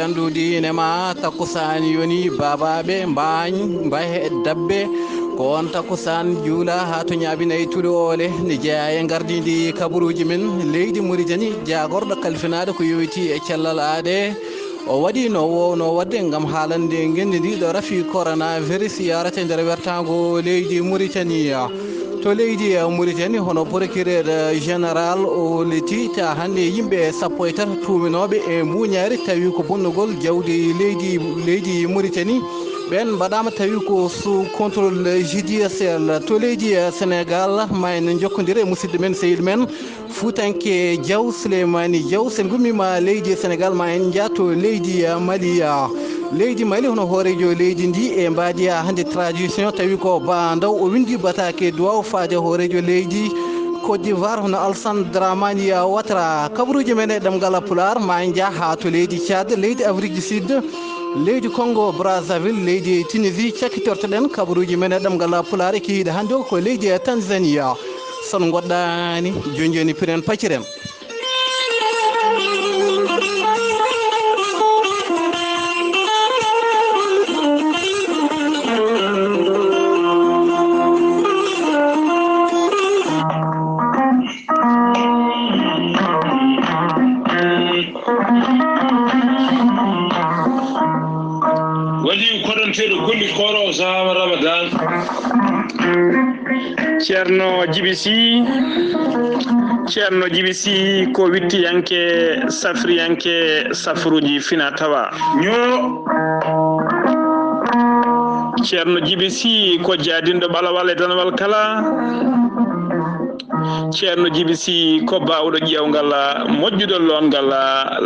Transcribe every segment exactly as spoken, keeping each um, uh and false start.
Anndude ine ma takkusaan yoni baabaaɓe mbaañ mbahe dabbe. Ko on takkusaan juula haa to ñaabinay tuli oole ne jeyaa e ngardiindi kabaruuji men leydi Muritani, jaagorɗo kalfinaaɗo ko yowitii e cellal aade. O waɗi no woownoo waɗde ngam haalande ngenndi ndi ɗo rafi coronavirus yarata e nder wertaango leydi Muritani. To leydi Muritani, hono procureur général o leti ta hannde yimɓe sappo e tato tuuminooɓe e mbuuñaari tawi ko bonnugol jawdi leydi, leydi Muritani. Ɓeen mbaɗaama tawi ko sous contrôle judiciaire. To leydi Sénégal, ma en njokkondire e musidɗo men, sehil men, Fuutanke Diaw, Souleymani Diaw. So en ngummiima leydi Sénégal, ma en njah to leydi, eh, Mali, eh. Leydi Mali, hono hooreejo leydi ndi e mbaadi, eh, hannde transition, tawi ko Ba Ndaw o winndi bataake duwaaw faade hooreejo leydi Côte d'Ivoire, hono Alassane Dramane Ouattara. Kabaruuji men e ɗemngal Pulaar, ma en njah haa to leydi Tchad, leydi Afrique du Sud, leydi Congo Brazzaville, leydi Tunisie. Cakkitorto-ɗen kabaruuji men e ɗemngal Pulaar e kihiiɗe hannde o ko leydi Tanzania. So on ngoɗɗaani, jooni jooni piren pacciren. Waliyu koɗonteeɗo golli kooro o sahaaba Ramadan. Ceerno Jibi Sy, Ceerno Jibi Sy ko wittiyanke, safriyanke, safruuji fina tawa. Ño. Ceerno Jibi Sy ko jaadinɗo ɓalawal e danawal kala. Ceerno Jibi Sy ko baawɗo ƴeewngal, moƴƴuɗo loongal,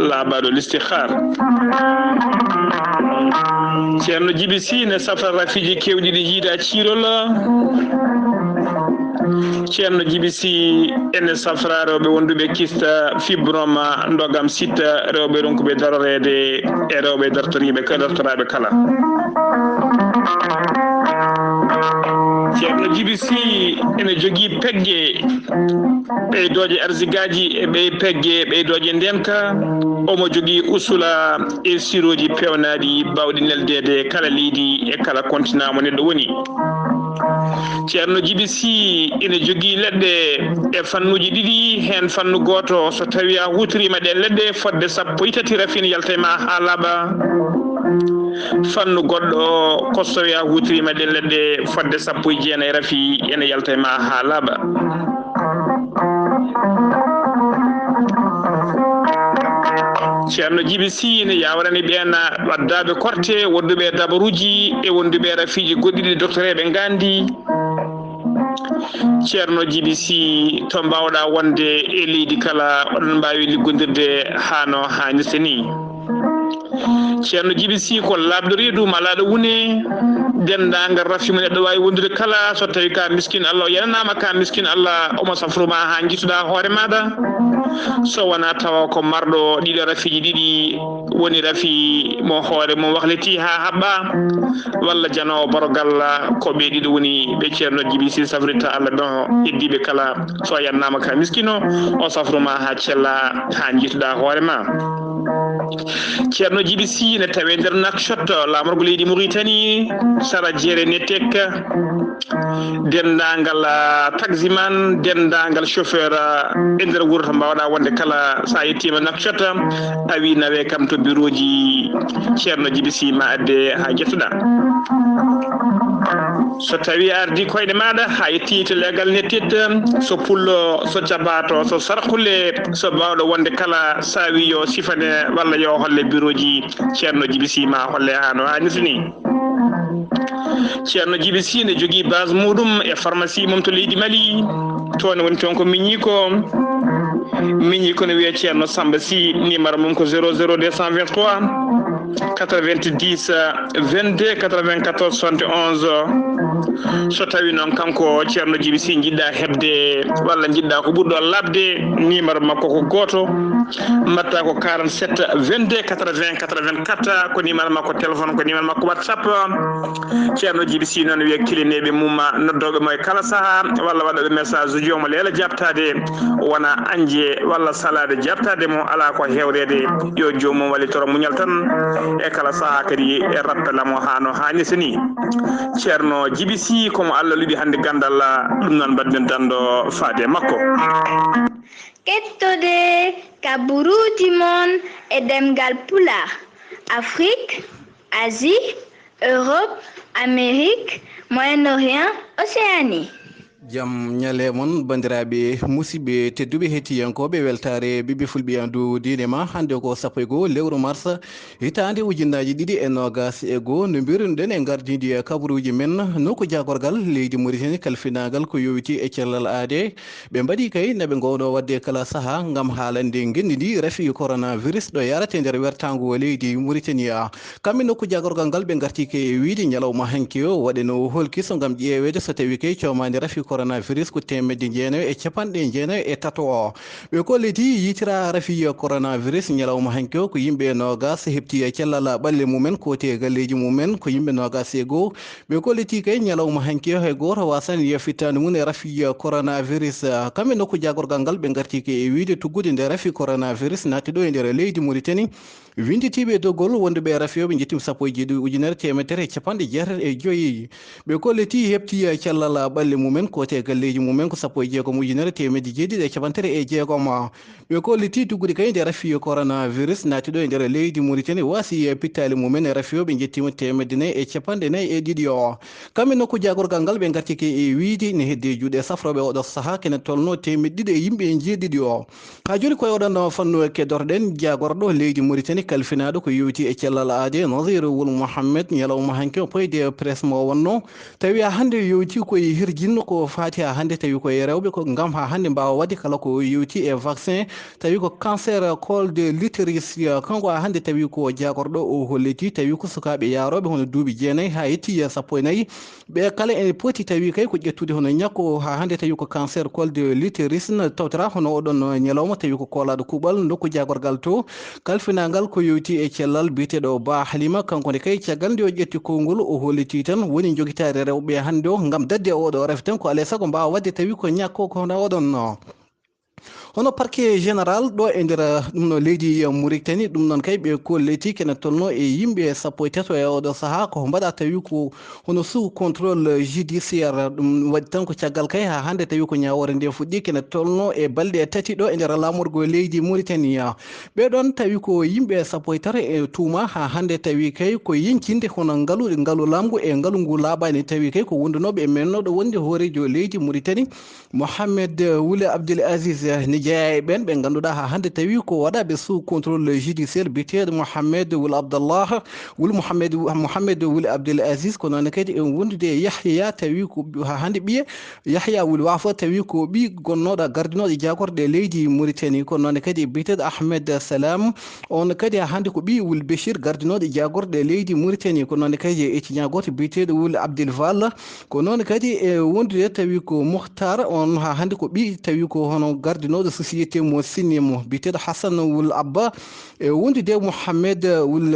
laaɓaaɗo listixaar. Ceerno Jibi Sy ne safra rafiiji keewɗi ɗi jiida ciirol. Ceerno Jibi Sy ene safra rewɓe wonduɓe kista, fibrome, ndogam, sitta, rewɓe ronkuɓe daroreede e rewɓe dartoriiɓe ka-, dartoraaɓe kala. Ceerno Jibi Sy ene jogii pegge ɓeydooje arsigaaji e ɓey pegge ɓeydooje ndeenka. Omo jogii usula e sirooji peewnaaɗi baawɗi neldeede kala leydi e kala kontinaa mo neɗɗo woni. Ceerno Jibi Sy ina jogii leɗɗe e fannuuji ɗiɗi, heen fannu gooto, so tawii a huutoriima ɗeen leɗɗe fodde sappo e tati, rafi ina yalta e ma haa laaɓa. Fannu goɗɗo ko so tawii a huutoriima ɗeen leɗɗe fodde sappo e jeenayi, rafi ina yalta e ma haa laaɓa. Ceerno Jibi Sy ina yaawrani ɓeen waddaaɓe korte, wonduɓe e dabaruuji e wonduɓe e rafiiji goɗɗi ɗi doktoreeɓe ngaandi. Ceerno Jibi Sy, to mbaawɗaa wonde e leydi kala, oɗon mbaawi liggondirde haa no haanirta ni. Ceerno Jibi Sy ko laaɓɗo reedu, malaaɗo wune. Denndaangal rafi mo neɗɗo waawi wondude kala, so tawii ka miskin Allah, o yananaama ka miskin Allah, omo safru ma haa njiituɗaa hoore maaɗa. So wonaa tawa ko marɗo ɗiɗo rafiiji ɗiɗi, woni rafi mo hoore mum wahliti haa haɓɓa, walla janoowo borogal, ko ɓe ɗiɗo woni ɓe Ceerno Jibi Sy safrirta Allah ɗo heddiiɓe kala. So a yananaama ka miskino, o safru ma haa cella, haa njiituɗaa hoore ma. Ceerno Jibi Sy ne tawe nder Nouakchott, laamorgo leydi Mauritanie, sara jeere Netek. Denndaangal, ah, taximan, denndaangal chauffeur, ah, e nder wuro to mbaawɗaa wonde kala, so a yettiima Nouakchott, a wi nawe kam to birooji Ceerno Jibi Sy ma adde haa jettuɗaa. So tawii a ardii koyɗe maaɗa, a yettii to leegal Netit, so Pullo, so Cabato, so Sarkulle, so baawɗo wonde kala, so a wi yo sifane walla yo holle birooji Ceerno Jibi Sy ma holle haa no haanirta ni. Ceerno Jibi Sy ne jogii base muɗum e pharmacie mum to leydi Mali. Toon woni toon ko miñiiko. Miñiiko ne wiyee Ceerno Samba Sy, numéro mum ko zéro zéro deux cent vingt-trois, quatre-vingt-dix, vingt-deux, quatre-vingt-quatorze, soixante et onze. So tawii noon kanko Ceerno Jibi Sy njiɗɗaa heɓde walla njiɗɗaa ko ɓuri ɗoon laaɓde, numéro makko ko gooto, mbaɗta ko quarante-sept, vingt-deux, quatre-vingts, quatre-vingt-quatre, ko numéro makko téléphone, ko numéro makko WhatsApp. Ceerno Jibi Sy noon wiya kilineeɓe mum, noddooɓe mo e kala sahaa, walla waɗooɓe message uji, omo leela jaabtaade, wona añde. walla salaade jartaade mo, alaa ko heewreede. Yo joomum wallitoro muñal tan e kala sahaa, kadi e rappela mo haa no haanirta ni. Ceerno Jibi Sih, ko mo Allah luɓi hannde ganndal, ɗum noon mbaɗ-ɗen danndo faade e makko. Kettode kaburuuji mon e ɗemngal Pulaar, Afrique, Asie, Europe, Amérique, Moyen-Orient, Océanie. Jam ñalle mon, banndiraaɓe musidɓe tedduɓe heɗtiyankooɓe Weltaare Ɓiɓɓe Fulɓe Anndu Diine Ma. Hannde ko sappo e goo lewru mars, hitaande ujunnaaji ɗiɗi e noogas e goo. No mbirunoɗen e ngardiindi e kabaruuji men, nokku jaagorgal leydi Muritani kalfinaagal ko yowitii e cellal aadee. Ɓe mbaɗi kay na ɓe ngoowno waɗde kala sahaa ngam haalande ngenndi ndi rafi coronavirus ɗo yarata e nder wertaango leydi Muritani. Kamɓe nokku jaagorgal ngal ɓe ngarti kay e wiyde ñalawma hanki o waɗe no holki so ngam ƴeeweede so tawii kay coomaande rafi coronavirus ko teemedde jeenayo e capanɗe jeenayo e tato o. Ɓe kolliti yitira rafi coronavirus ñalawma hanki o ko yimɓe noogas heɓti e cellal ɓalli mumen, kooti e galleeji mumen ko yimɓe noogas e goo. Ɓe kolliti kay ñalawma hanki o hay gooto waasaani yo fittaandu mum e rafi coronavirus. Kamɓe nokku jaagorgal ngal ɓe ngarti kay e wiyde tuggude nde rafi coronavirus naati ɗo e nder leydi Muritani. Winnditiiɓe e doggol wonduɓe e rafi o ɓe njettiima sappo e jeeɗiɗi ujunere teemedere e capanɗe jeetati e joyi. Ɓe kolliti heɓti cellal ɓalli mumen, kooti e galleeji mumen ko sappo e jeegom ujunere teemedde jeeɗiɗi e capanɗe tati e jeegom. Ɓe kolliti tuggude kay nde rafi coronavirus naati ɗo e nder leydi Muritani, waasi pittaali mumen e rafi o ɓe njettiima teemedde nayi e capanɗe nayi e ɗiɗi o. Kamɓe nokku jaagorgal ngal ɓe ngarti kay e wiyde ne heddi e juuɗe safrooɓe oɗo sahaa kene tolno teemedde ɗiɗi e yimɓe jeeɗiɗi o. Haa jooni ko e oɗon fannu keddorɗen jaagorɗo leydi Muritani kalfinaaɗo ko yowiti e cellal aadee, Nazir Wul Mohammed, ñalawma hanki o poyde presse mo wonno. Tawi haa hannde yowiti ko e hirjinno ko faati haa hannde tawi ko e rewɓe ko ngam haa hannde mbaawa waɗde kala ko yowiti e vaccin. Tawi ko cancer col de l'utérus, kanko haa hannde tawi ko jaagorɗo o holliti tawi ko sukaaɓe yaarooɓe hono duuɓi jeenayi haa yetti sappo e nayi. Ɓe kala ene poti tawi kay ko ƴettude hono ñakko o haa hannde tawi ko cancer col de l'utérus no tawtara hono oɗon ñalawma tawi ko koolaaɗo kuuɓal nokku jaagorgal to kalfinaangal ko yowiti e cellal biyeteeɗo Ba Halima. Kanko ne kay caggal nde o ƴetti konngol o holliti tan woni jogitaade rewɓe hannde o ngam daɗde e oɗo rafi tan ko alaa e sago mbaawa waɗde tawi ko ñakko ko hono oɗon no. Hono parquet général ɗo e nder ɗum no leydi Mauritanie, ɗum noon kay ɓe kolliti kene tolno e yimɓe sappo e tato e oɗo sahaa ko mbaɗa tawi ko hono sous contrôle judiciaire. Ɗum waɗi tan ko caggal kay haa hannde tawi ko ñaawoore nde fuɗɗi kene tolno e balɗe tati ɗo e nder laamorgo leydi Mauritanie. Ɓe ɗon tawi ko yimɓe sappo e tato e tuuma haa hannde tawi kay ko yeñcinde hono ngalu, ngalu laamgu e ngalu ngu laaɓaani tawi kay ko wondunooɓe e mennooɗo wonde hooreejo leydi Mauritanie. Mohamed Wul Abdul Aziz ne jeyaa e ɓeen ɓe ngannduɗaa haa hannde tawi ko waɗaaɓe sous contrôle judiciaire biyeteeɗo Mohamed Wul Abdallah Wul Mohamed Mohamed Wul Abdul Aziz, ko noon kadi en wondude e Yahya tawi ko haa hannde ɓiye Yahya Wul Wafa tawi ko ɓi gonnooɗo gardinooɗo jaagorɗe leydi Mauritanie, ko noon kadi biyeteeɗo Ahmed Salam, on kadi haa hannde ko ɓi Wul Bechir gardinooɗo jaagorɗe leydi Mauritanie, ko noon kadi e ecciñaa gooto biyeteeɗo Wul Abdil Val. Ko noon kadi e wondude tawi ko Mohtar, on haa hannde ko ɓi tawi ko hono gardinooɗo société mo sinni mo biyeteeɗo Hassan Wul Abba, e wondude Mohamed Wul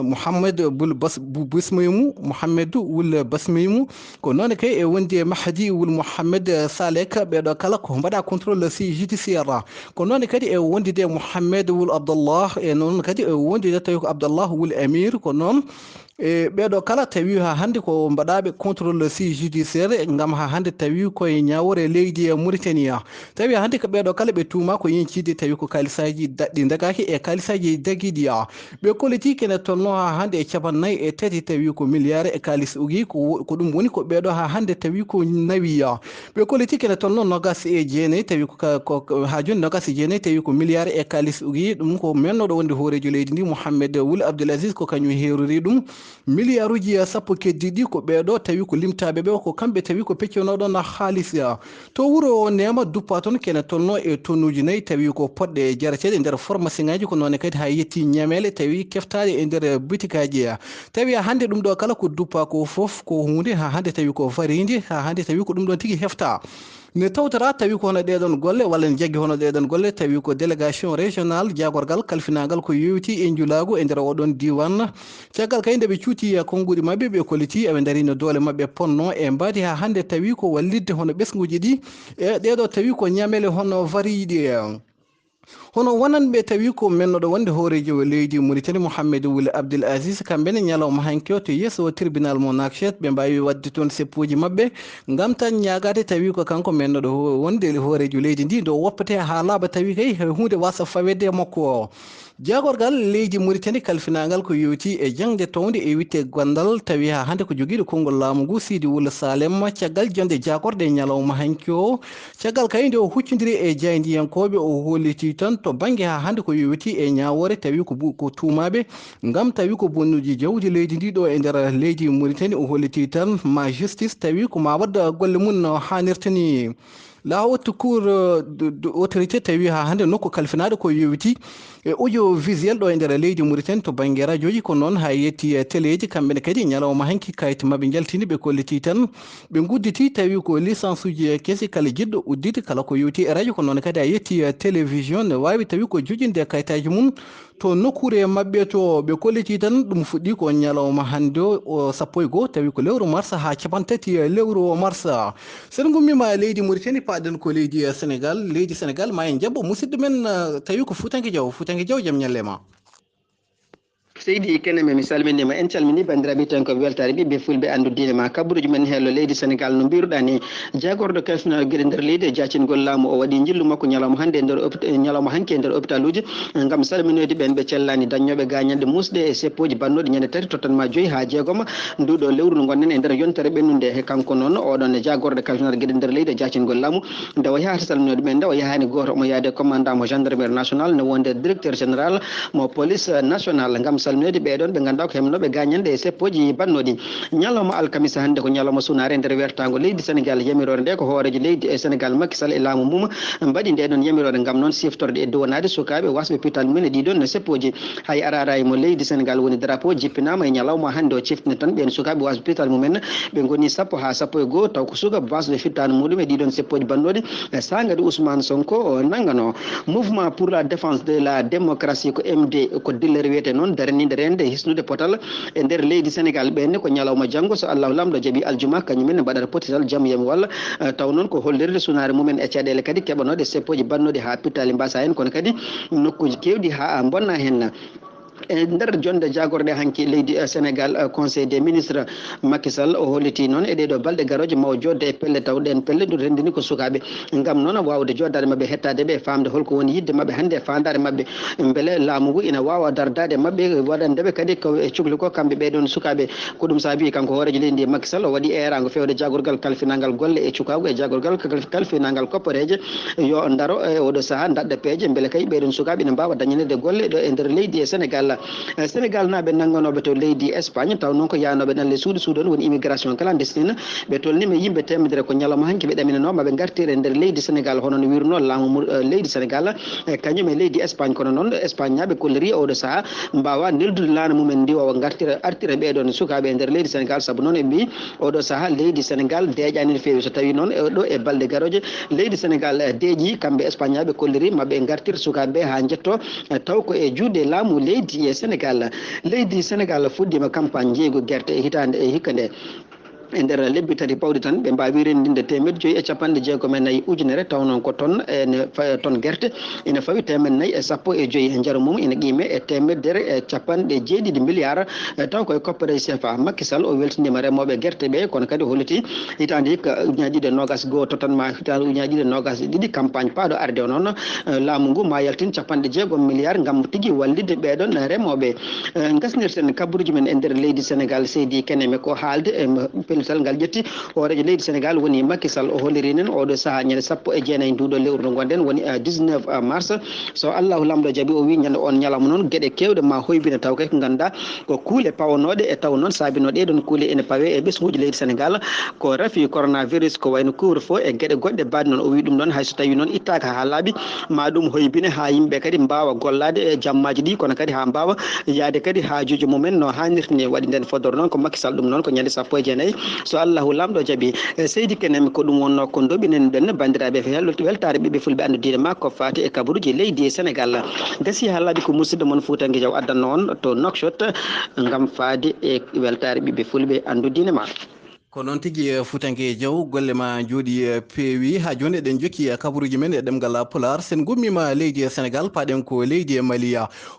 Mohamed Bul Basmeymu, Mohamed Wul Basmeymu, ko noon kay e wonde Mahdi Wul Mohamed Salek. Ɓeeɗo kala ko mbaɗa contrôle si judiciaire. Ko noon kadi e wondude Mohamed Wul Abdallah, e noon kadi e wondude tawi ko Abdallah Wul Amir, ko noon e ɓeeɗo kala tawi haa hannde ko mbaɗaaɓe contrôle si judiciaire ngam haa hannde tawi koye ñaawoore leydi e Mauritanie. Tawi haa hannde ko ɓeeɗo kala ɓe tuuma ko yeñcide tawi ko kaalisaaji daɗɗi dagaaki e kaalisaaji dagiiɗi. Ɓe kolliti kene tolno haa hannde e capanɗe nayi e tati tawi ko milliard e kaalis ugi, ko ɗum woni ko ɓeeɗo haa hannde tawi ko nawi. Ɓe kolliti kene tolno noogas e jeenayi tawi ko haa jooni noogas e jeenayi tawi ko milliard e kaalis ugi, ɗum ko mennooɗo wonde hooreejo leydi ndi Mohamed Wul Abdul Aziz ko kañum heerori ɗum. Miliyaaruuji sappo keddiiɗi ko ɓeeɗo tawi ko limtaaɓe ɓe, ko kamɓe tawi ko pecconooɗo na haalis. To wuro o Neema duppa toon kene tolno e tonnuuji nayi tawi ko poɗɗe e jarateeɗe e nder formasiŋaaji, ko noone kadi haa yetti ñameele tawi keftaaɗe e nder bitikaaji. Tawi hannde ɗum ɗo kala ko duppa ko fof ko huunde haa hannde tawi ko fariinde, haa hannde tawi ko ɗum ɗoon tigi heftaa. Ne tawtata tawi ko hono ɗeɗon golle walla ne jaggi hono ɗeɗon golle tawi ko délégation régional jagorgal kalfinagal ko yowiti e njulagu e nder oɗon diwan. Caggal kay nde ɓe cuuti konnguɗi maɓɓe, ɓe kolliti aɓe darino doole maɓɓe ponno e mbaadi ha hannde tawi ko wallitde hono ɓesnguji ɗi e ɗeɗo tawi ko ñamele hono variyiɗi. Hono wonanɓe tawi ko mennoɗo wonde hooreejo leydi Mauritanie Mouhamed Wul Abdel Aziz, kamɓe ne ñalawma hanki o to yeeso tribunal mo Nouakchott, ɓe mbawi wadde toon seppuji maɓɓe ngam tan ñaagade tawi ko kanko mennoɗo ho-, wonde hooreejo leydi ndi, ndo woppete ha laaɓa tawi kay huunde wasa fawede e makko o. Jagorgal leydi Mauritanie kalfinagal ko yowiti e jaŋde townde e witte gandal tawi ha hannde ko jogiiɗo konngol laamu ngu Sidi Wul Salem, caggal jonde jagorɗe ñalawma hanki o, caggal kay nde o huccondiri e jaayndiyankooɓe, o holliti tan to bannge ha hannde ko yowiti e ñaawoore tawi ko bu-, ko tuumaaɓe ngam tawi ko bonnuji jawdi leydi ndi ɗo e nder leydi Mauritanie. O holliti tan ma justice tawi ko ma wadda golle mum no haanirta ni. La Haute Cour, euh, de, de Autorité tawi ha hannde nokku kalfinaaɗo ko yowiti e audiovisuel ɗo e nder leydi Mauritanie to bannge rajoji, ko noon ha yetti, eh, teleji, kamɓe ne kadi ñalawma hanki kayit maɓɓe jaltini, ɓe kolliti tan ɓe gudditi tawi ko licence uji, eh, kesi kala jiɗɗo udditi kala ko yowiti e radio, ko noon kadi a yetti, eh, télévision ne wawi tawi ko joƴinde kayitaji mum to nokkure maɓɓe to ɓe kolliti tan. Ɗum fuɗɗi ko ñalawma hannde o, o sappo e goo tawi ko lewru mars ha capantati, eh, lewru o mars. Sen gummima leydi Mauritanie, paɗen ko leydi, eh, Sénégal. Leydi Sénégal ma en jabbo musidɗo men, eh, tawi ko Fuutanke Jaw. Fuutanke Jaw, jam ñalle ma. Seydi Keneme, mi salminima. En calmini banndiraaɓe tan ko weltaare ɓiɓɓe fulɓe anndu diine ma. Kabaruuji men hello leydi Sénégal no mbiruɗa ni. Jagorɗo kalfinal geɗe nder leydi e jacingol laamu o waɗi njillu makko ñalawma hannde e nder hôpit-, ñalawma hanki e nder hôpitaluuji ngam salminoyde ɓeen ɓe cellani daññooɓe gaañanɗe muusɗe e seppoji bannoɗi ñande tati tottan ma joyi ha jeegom nduɗo lewru ndu gonɗen e nder yontere ɓennunde. He kanko noon oɗon jagorɗo kalfinal geɗe nder leydi e jacingol laamu nde o yahata salminoyde ɓeen nde o yahani gooto omo yaade commandant mo gendarmerie national ne wonde directeur général mo police national ngam salminoyde ɓeɗon ɓe ganduɗa ko hemnoɓe gañanɗe e seppoji bannoɗi. Ñalawma alkamisa hannde ko ñalawma sunaare e nder wertago leydi Sénégal. Yamirore nde ko hoorejo leydi e Sénégal Macky Sall e laamu mum mbaɗi nde ɗon yamirore ngam noon siftorde e duwanaade sukaaɓe wasɓe pital mumen e ɗiɗon seppoji. Hay arara e mo leydi Sénégal woni drapeau jippinama e ñalawma hannde o ciftine tan ɓen sukaaɓe wasɓe pital mumen ɓe ngoni sappo ha sappo e goo taw ko suka basɗo fittaano muɗum e ɗiɗon seppoji bannoɗi e sangadi Ousmane Sonko o nanngano. Mouvement pour la défense de la démocratie ko M D ko dillere wiyete noon daraninde rende hisnude potal e nder leydi Sénégal. Ɓenne ko ñalawma janngo so Allahu Lamɗo jaɓi aljuma kañumen ne mbaɗata potital jam yami walla, eh, taw noon ko hollirde sunaare mumen e caɗeele kadi keɓanoɗe seppoji bannoɗi ha pittali mbasa hen kono kadi nokkuji kewɗi ha bonna hen. E nder jonde jagorɗe hanki leydi, eh, Sénégal, eh, Conseil des ministres Macky Sall o holliti noon e ɗeɗo balɗe garoje ma o jodde e pelle taw ɗen pelle ɗum rendini ko sukaɓe ngam noon wawde joddade maɓɓe hettade ɓe famde holko woni yidde maɓɓe hannde e fandare maɓɓe beele laamu ngu ina wawa dardade maɓɓe waɗandeɓe kadi ko e cukli ko kamɓe ɓeɗon sukaɓe. Ko ɗum saabi kanko hoorejo leydi ndi Macky Sall o waɗi eerago fewde jagorgal kalfinangal golle e cukagu e jagorgal kal-, kalfinangal kopporeje yo daro e oɗo saaha daɗɗa peeje beele kay ɓeɗon sukaɓe ina mbawa dañanede golle ɗo e nder leydi e Sénégal. Eh, Sénégal naaɓe nannganoɓe to leydi Espagne taw noon ko yanoɓe ɗan le suudu suudu on woni immigration clandestine ɓe tolnima yimɓe temedere ko ñalawma hanki ɓe ɗaminano maɓe gartire e nder leydi Sénégal hono no wirno laamu mur-, eh, leydi Sénégal e kañum e leydi Espagne kono noon Espagne naaɓe kolliri oɗo saaha mbawa neldude laana mumen ndi wawa gartira artira ɓeɗon sukaɓe e nder leydi Sénégal saabu noon ɓe mbi oɗo saaha leydi Sénégal deeƴani no fewi so tawi noon e ɗo e balɗe garoje leydi Sénégal, eh, deeƴi kamɓe Espagne naaɓe kolliri maɓe gartir sukaɓe ha jetto eh, taw ko e juuɗe laamu leydi e Sénégal. Leydi Sénégal fuɗɗima campagne jeygu gerte e hitande e hikka nde. E nder lebbi tati pawɗi tan ɓe mbawi rendinde temeɗɗe joyi e capanɗe jeegom e nayi ujunere taw noon ko ton ene fa-, ton gerte ene fawi temeɗɗe nayi e sappo e joyi e njaru mum ene qime e temeɗɗere e capanɗe jeeɗiɗi milliard eh, taw koye coppere C F A. Macky Sall o weltinima remoɓe gerte ɓe kono kadi holliti hitande hikka ujunnaji ɗiɗi e nogas goho tottan ma hitande ujunnaji ɗiɗi e nogas e ɗiɗi campagne paɗo arde o noon eh, laamu ngu ma yaltin capanɗe jeegom milliard ngam tigi wallitde ɓeɗon remoɓe. Eh, gasnirten kabaruji men e nder leydi Sénégal seydi Keneme ko haalde e pellital ngal ƴetti hoorejo leydi Sénégal woni Macky Sall o holliri nen oɗo saaha ñande sappo e jeenayi nduɗo lewru ndu gonɗen woni, eh, dix-neuf mars. So Allahu Lamɗo jaɓi o wi ñande on ñalawma noon geɗe kewɗe ma hoybine taw kay ko ganduɗa ko kuule pawonoɗe e taw noon saabino ɗeɗon kuule ene pawe e ɓesnguji leydi Sénégal ko rafi coronavirus ko wayno couvre feu e geɗe goɗɗe baɗe noon o wi ɗum noon hayso tawi noon ittaka ha laaɓi ma ɗum hoybine ha yimɓe kadi mbawa gollade e jammaji ɗi kono kadi ha mbawa yaade kadi haajuji mumen no hannirta ni. Waɗi nden fodoro noon ko Macky Sall ɗum noon ko ñande sappo e jeenayi So Allahu Laamɗo jaɓi. E, seydi Kenem, ko ɗum wonnoo ko ndoɓinen ɗen banndiraaɓe e weltaare ɓiɓɓe fulɓe anndude ma ko faati e kabaruuji leydi e Senegal. Gasi haa laaɓi ko musidɗo mon Fuutanke Jaw addanno on to Nouakchott ngam faade e weltaare ɓiɓɓe fulɓe anndude ma. Ko noon tigi, eh, Fuutanke Jaw, golle ma njooɗi, eh, peewi. Haa jooni eɗen jokki, eh, kabaruuji men e ɗemngal Pulaar. Sen ngummiima leydi e Senegal, paaɗen ko leydi e Mali.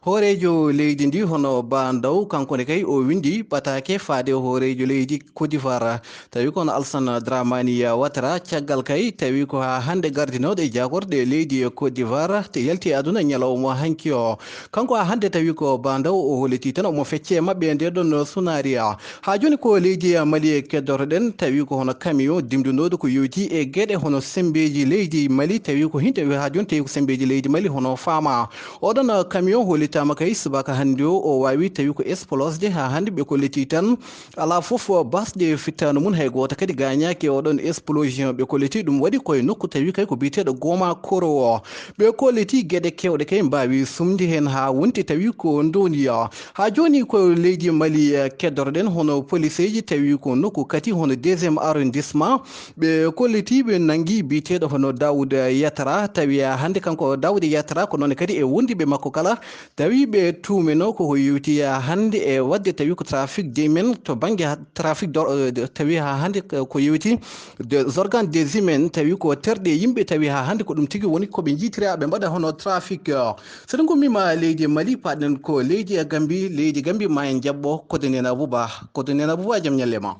Hooreejo leydi ndi hono Ba Ndaw, kanko ne kay o winndi ɓataake faade hooreejo leydi Côte d'Ivoire. Tawi ko hono Alassane Dramani Ouattara, caggal kay tawi ko haa hannde gardinooɗo e jaagorɗe leydi e Côte d'Ivoire, te yalti e aduna ñalawma hanki o. Kanko haa hannde tawi ko Ba Ndaw o holliti tan omo fecce e maɓɓe e ndee ɗoon sunaari. Haa jooni ko leydi Mali e keddotoɗen, tawi ko hono camion dimndunooɗo ko yowiti e geɗe hono semmbeeji leydi Mali, tawi ko hinte haa jooni tawi ko semmbeeji leydi Mali hono faama. Oɗon camion hollitaama kay subaka hannde o, o waawi tawi ko explosde haa hannde ɓe kolliti tan. Alaa fof basɗe fittaandu mum hay gooto kadi gaañaaki e oɗon explosion ɓe kolliti. Ɗum waɗi koye nokku tawi kay ko biyeteeɗo Goma Koro o. Ɓe kolliti geɗe keewɗe kay mbaawi sumde heen haa wonti tawi ko ndowniya. Haa jooni ko leydi Mali, eh, keddoroɗen hono poliseeji tawi ko nokku kadi hono deuxième arrondissement. Ɓe kolliti ɓe nanngi biyeteeɗo hono Daoud Yatara, tawi hannde kanko Daoud Yatara ko noon kadi e wondiiɓe makko kala, tawi ɓe tuumino ko ko yowiti hannde e waɗde tawi ko trafic des men to bannge ha-, trafic dor-, eh, tawi haa hannde ko, ko yowiti des organes des humains, tawi ko terɗe yimɓe, tawi haa hannde ko ɗum tigi woni ko ɓe njiytira ɓe mbaɗa hono trafic. Sen ngummiima leydi Mali, paaɗen ko leydi e Gambi, leydi Gambi ma en jaɓɓo Kodenena Buba. Kodenena Buba, jam ñalle ma.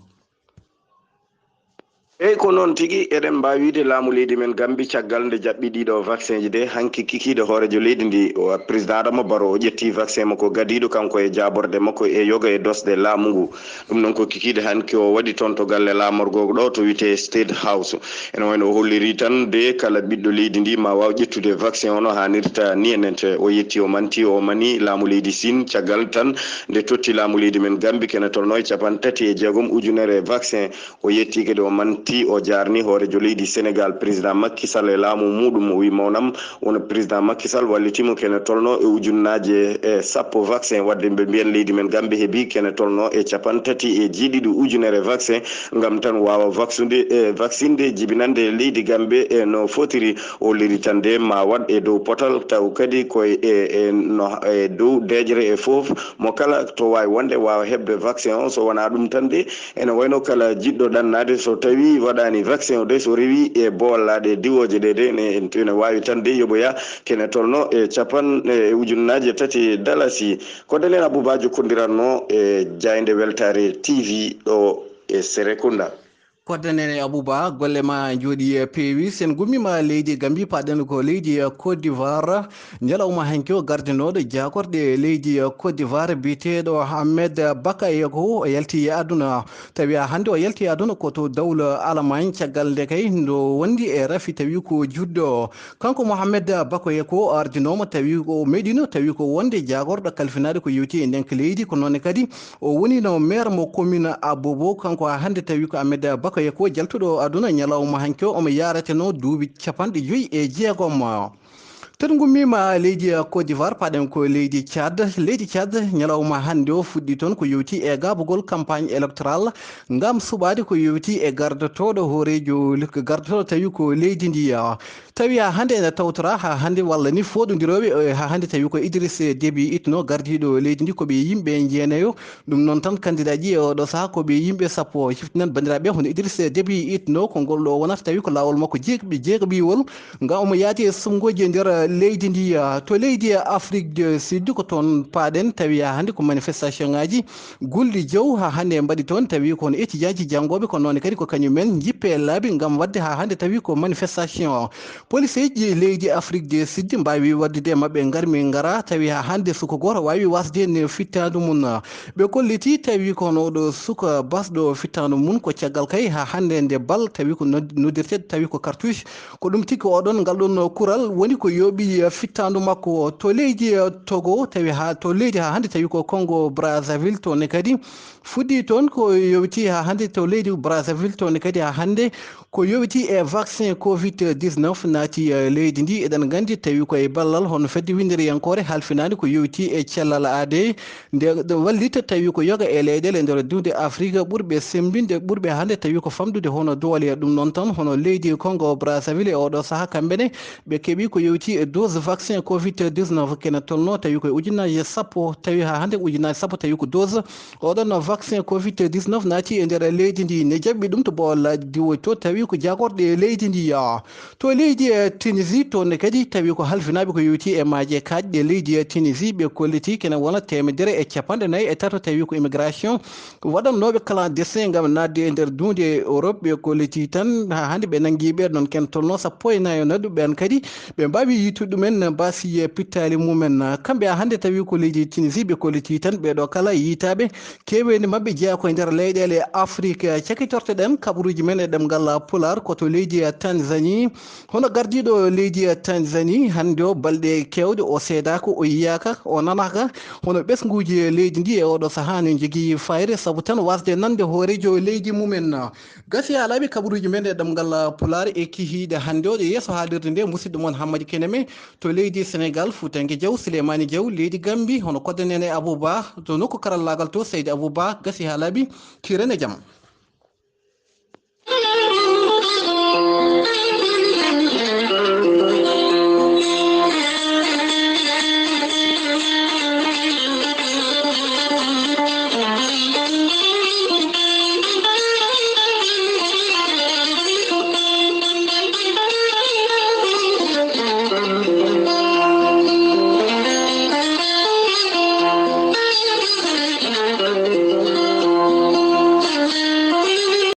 Eyi, ko noon tigi, eɗen mbaawi wiide laamu leydi men Gambi, caggal nde jaɓɓi ɗiɗo vaccin ji de, hanki kikiiɗe hooreejo leydi ndi, o, président Adama Barrow, o ƴetti vaccin makko gadiiɗo, kanko e jaaborde makko e yoga e dosɗe laamu ngu. Ɗum noon ko kikiiɗe hanki o waɗi toon to galle laamorgo ɗo to wiyetee State House. Ene wayno o holliri tan de kala ɓiɗɗo leydi ndi ma waaw ƴettude vaccin o no haanirta ni. Enen te o yetti, o manti, o mani laamu leydi Siin, caggal tan nde totti laamu leydi men Gambi kene tolno e capanɗe tati e jeegom ujunere vaccin. O yetti kadi, o manti, o jaarni hooreejo leydi Senegal, président Macky Sall, e laamu muɗum. O wi mawnam wona président Macky Sall wallitimo kene tolno e ujunnaaje, e, sappo vaccin, wadde ɓe mbiyan leydi men Gambi heɓi kene tolno e capanɗe tati e jeeɗiɗi ujunere vaccin, ngam tan waawa vaccinde, e, vaccinde jibinande leydi Gambi, e, no fotiri. O liri tan de ma waɗ e dow potal, taw kadi koye, e, e, no, e dow deeƴre e fof, mo kala to waawi wonde waawa heɓde vaccin o. So wonaa ɗum tan de, ene wayno kala jiɗɗo ɗannaade, so tawii waɗaani vaccin o de, so rewii e boollaaɗe diwooje ɗe de, ne, ene waawi tan de yoɓoya kene tolno e capan, e ujunnaaje tati dalasi. Ko Daniel Abouba jokkondiratno e jaaynde Weltaare T V ɗo e Serekunda. Ko Daniel Abouba, golle ma njooɗi, eh, peewi. Sen ngummiima leydi Gambi, paaɗen ko leydi, eh, Côte d'Ivoire. Ñalawma hanki o gardinooɗo jaagorɗe leydi, eh, Côte d'Ivoire biyeteeɗo Ahmed Bakayoko o yalti e aduna. Tawi haa hannde o yalti e aduna ko to dawla Allemagne, caggal nde kay ndo wondi e rafi tawi ko juutɗo. Kanko Mohamed Bakayoko o ardinooma tawi ko o meeɗino tawi ko wonde jaagorɗo kalfinaaɗo ko yowiti e ndeenka leydi, ko noon kadi o wonino maire mo commune Abobo. Kanko haa hannde tawi ko Ahmed Bakayoko jaltuɗo aduna ñalawma hanki o, omo yareteno duuɓi capanɗe joyi e jeegom. Toon ngummiima leydi Côte d'Ivoire, paaɗen ko leydi Tchad. Leydi Tchad, ñalawma hannde o fuɗɗi toon ko yowti e gaabugol campagne électorale ngam suɓaade ko yowti e gardotooɗo hooreejo, gardotooɗo tawi ko leydi ndi. Tawi haa hannde ene tawtora, haa hannde walla ni fooɗondirooɓe, eh, haa hannde tawi ko Idriss Déby Itno gardiiɗo leydi ndi, ko ɓe yimɓe jeenayo. Ɗum noon tan, candidat ji e oɗo sahaa ko ɓe yimɓe sappo. Ciftinan banndiraaɓe hono Idriss Déby Itno, ko ngol ɗo wonata tawi ko laawol makko jeeg-, jeegaɓiwol, ngam omo yaadi e suɓngooji e nder leydi ndi. To leydi Afrique du Sud, ko toon paaɗen, tawi haa hannde ko manifestation ŋaaji gulɗi jaw haa hannde mbaɗi toon, tawi ko hono étudiant ji janngooɓe, ko noon kadi ko kañum en njippe e laabi ngam waɗde haa hannde tawi ko manifestation. Poliseeji leydi Afrique du Sud mbaawi waɗdude e maɓɓe ngarmi ngara, tawi haa hannde suka gooto waawi wasde heen fittaandu mum. Ɓe kolliti tawi ko hono oɗo suka basɗo fittaandu mum ko caggal kay haa hannde nde bal tawi ko nod-, noddirteeɗo tawi ko cartouche. Ko ɗum tigi oɗon ngal ɗon kural woni ko yooɓi Bi, eh, fittaandu makko o to leydi, eh, Togo, tawi haa to leydi haa hannde tawi ko Congo Brazzaville, toon ne kadi fuɗɗii toon ko yowiti haa hannde to leydi Brazzaville, toon ne kadi haa hannde ko yowiti e vaccin covid dix-neuf naati, eh, leydi ndi. Eɗen nganndi tawi ko e ballal hono fedde winnderiyankoore halfinaande ko yowiti e cellal aadee. Nde ɗum wallita tawi ko yoga e leyɗeele nder duunde Afrique ɓurɓe semmbinde, ɓurɓe hannde tawi ko famɗude hono doole. Ɗum noon tan hono leydi Congo Brazzaville e oɗo sahaa kamɓe ne ɓe keɓi ko yowiti e dose vaccin covid dix-neuf kene tolno tawi ko e ujunnaji sappo, tawi haa hannde ujunnaji sappo tawi ko dose oɗon vaccin covid dix-neuf naati e nder leydi ndi. Ne jaɓɓi ɗum to bowal diwo to tawi ko jagorɗe leydi ndi. To leydi, eh, Tunisie, toon ne kadi tawi ko halfinaaɓe ko yowiti e maaje kaaƴɗe leydi, eh, Tunisie, ɓe kolliti kene wona teemedere e capanɗe nayi e tato tawi ko immigration waɗannooɓe clandestin ngam naatde e nder duunde Europe. Ɓe kolliti tan haa hannde ɓe nanngi ɓe ɗon ken tolno sappo e nayo naɗu ɓen kadi ɓe mbaawi yiytude ɗumen mbasi, eh, pittaali mumen. Kamɓe haa hannde tawi ko leydi Tunisie ɓe kolliti tan ɓe ɗo kala yiytaaɓe keeweendi maɓɓe jeyaa ko e nder leyɗeele Afrique. Cakitortoɗen kabaruuji men e ɗemngal Pulaar ko to leydi Tanzanie. Hono gardiiɗo leydi Tanzanie hannde o balɗe keewɗe o seedaaka, o yiyaaka, o nanaaka. Hono ɓesnguuji leydi ndi e oɗo sahaa no njogii fayre sabu tan wasde nande hooreejo leydi mumen. Gasi haa laaɓi kabaruuji men e ɗemngal Pulaar e kihiiɗe hannde o ɗo yeeso haalirde nde musidɗo mon Hammadi Keneme to leydi Senegal, Fuutanke Jaw, Sileymaani Jaw, leydi Gambi, hono koddanene Abouba, to nokku karallaagal to Seydi Abouba, gasi haa laaɓi, kiren e jam.